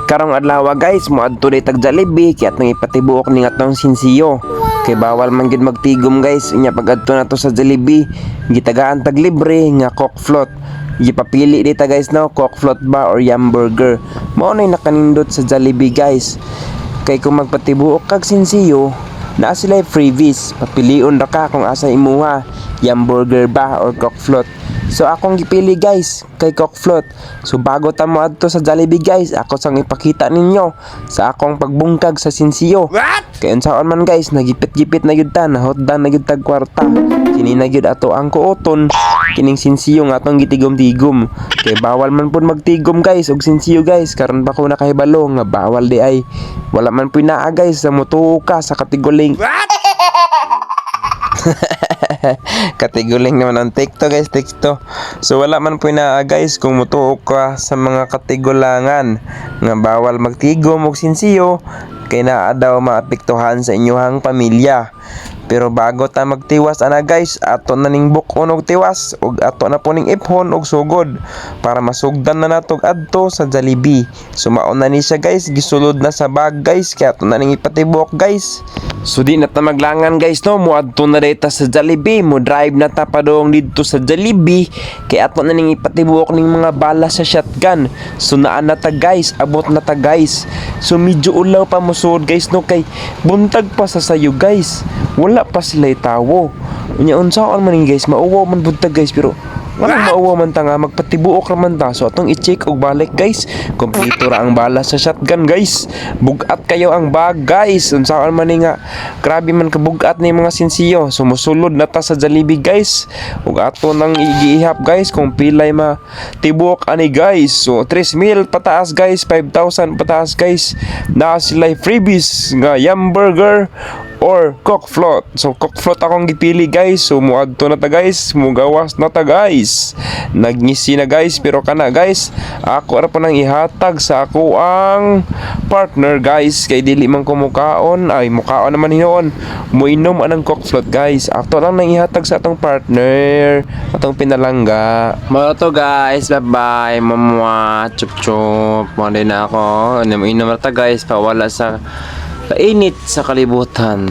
Karong adlaw, guys, moadto day tag Jollibee kay atong ipatibuok ning atong sinsiyo. Kay bawal man gyud magtigom, guys. Unya pag-adto nato sa Jollibee, gitagaan tag libre nga Coke float. Gipapili dita, guys, no, Coke float ba or Yum Burger. Mao nay nakanindot sa Jollibee, guys. Kay kung magpatibuok kag sinsiyo, naa sila freebies. Papilion ra ka kung asa imuha, Yum Burger ba or Coke float. So akong gipili, guys, kay Coke float. So bago ta mo adto sa Jollibee, guys, ako sang ipakita ninyo sa akong pagbungkag sa sinsiyo. What? Kay unsaon man, guys, nagipit-gipit na gyud ta, nahotdan na gyud tag kwarta. Kini na gyud ato ang kuoton kining sinsiyo nga atong gitigom-tigom. Kay bawal man pud magtigom, guys, og sinsiyo, guys. Karon pa ko nakahibalo nga bawal di ay. Wala man puy naa, guys, sa mutuo ka sa katiguling. What? Katiguling naman ang tekto, guys, tekto. So wala man po naa, guys, kung mutuo ka sa mga katigulangan nga bawal magtigom og sinsiyo kay naa daw maapektuhan sa inyuhang pamilya. Pero bago ta magtiwas ana, guys, ato na ning buk-on og tiwas ug ato na po ning iphon og sugod para masugdan na natog adto sa Jollibee. So mao na ni siya, guys, gisulod na sa bag, guys, kaya ato na ning ipatibok, guys. So di na ta maglangan, guys, no, moadto na ta sa Jollibee, mo drive na ta padong didto sa Jollibee kay ato na ning ipatibok ning mga bala sa shotgun. So naa na ta, guys, abot na ta, guys. So medyo ulaw pa mosuod, guys, no, kay buntag pa sa sayo, guys. Wala pa sila tawo. Unya unsaon man ni, guys, mauwaw man buntag, guys, pero walang mauwaw man ta nga magpatibuok ra man ta. So atong i-check og balik, guys. Kompleto ra ang bala sa shotgun, guys. Bugat kayo ang bag, guys. Unsaon man ni nga grabe man kabugat ni mga sinsiyo. Sumusulod na ta sa Jollibee, guys. Ug ato nang igiihap, guys, kung pilay ma tibuok ani, guys. So 3,000 pataas, guys, 5,000 pataas, guys. Na sila freebies nga Yum Burger or Coke float. So Coke float akong gipili, guys. So muadto na ta, guys, mugawas na ta, guys. Nagngisi na, guys, pero kana, guys, ako ra pa nang ihatag sa ako ang partner, guys, kay dili man ko mukaon, ay mukaon naman hinuon. Muinom anang Coke float, guys. Ato lang nang ihatag sa atong partner, atong pinalangga. Mao to, guys, bye bye. Mamwa, chup chup. Mo na ako. Inom inom ra ta, guys, pawala sa kainit sa kalibutan.